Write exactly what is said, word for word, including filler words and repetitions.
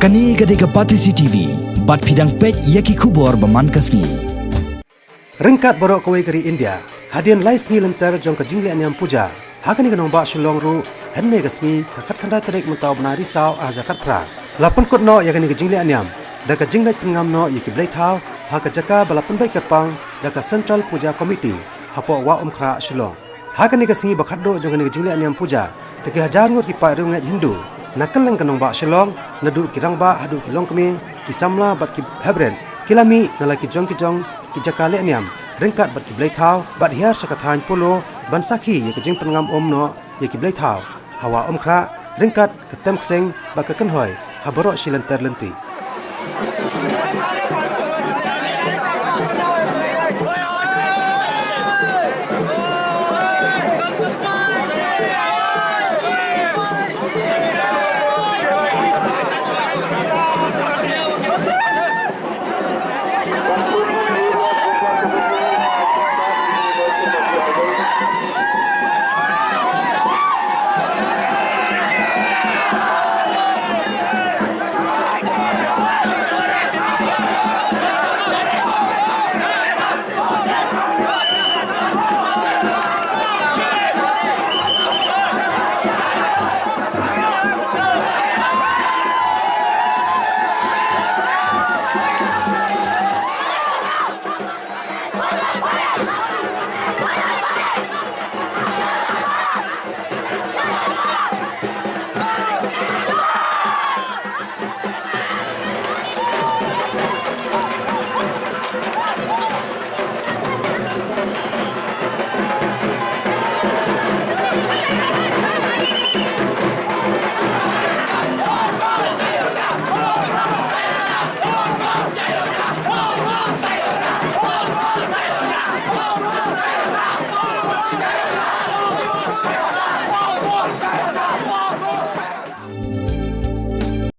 Kane ka dei ka Batesi T V, bad phi dang peit ïa ki khubor ba man ka sngi. Ryngkat baroh kawei ka ri India, hadien lai sngi lynter jong ka jingleh niam puja, ha kane ka nongbah Shillong ruh, hynne ka sngi, ka khatkhyndai tarik mynta u bnai Risaw arhajar khatphra, la pynkut noh ïa kane ka jingleh niam da ka jingleit pynngam noh ïa ki blei thaw ha ka jaka ba la pynbeit kyrpang da ka Central Puja Committee hapoh Wah Umkhrah, Shillong. Ha kane ka sngi ba khatduh jong kane ka jingleh niam puja, da ki hajar ngut ki paid riewngeit Hindu na kylleng ka nongbah Shillong, naduh ki rangbah haduh ki longkmie, ki samla bad ki heprit, ki la mih na la ki jong ki jong ki jaka leh niam ryngkat bad ki blei thaw, bad hiar sha ka thaiñ Polo ban sakhi ïa ka jingpynngam um noh ïa ki blei thaw ha Wah Umkhrah, ryngkat ka tem kseng bad ka kynhoi ha baroh shi lynter lynti.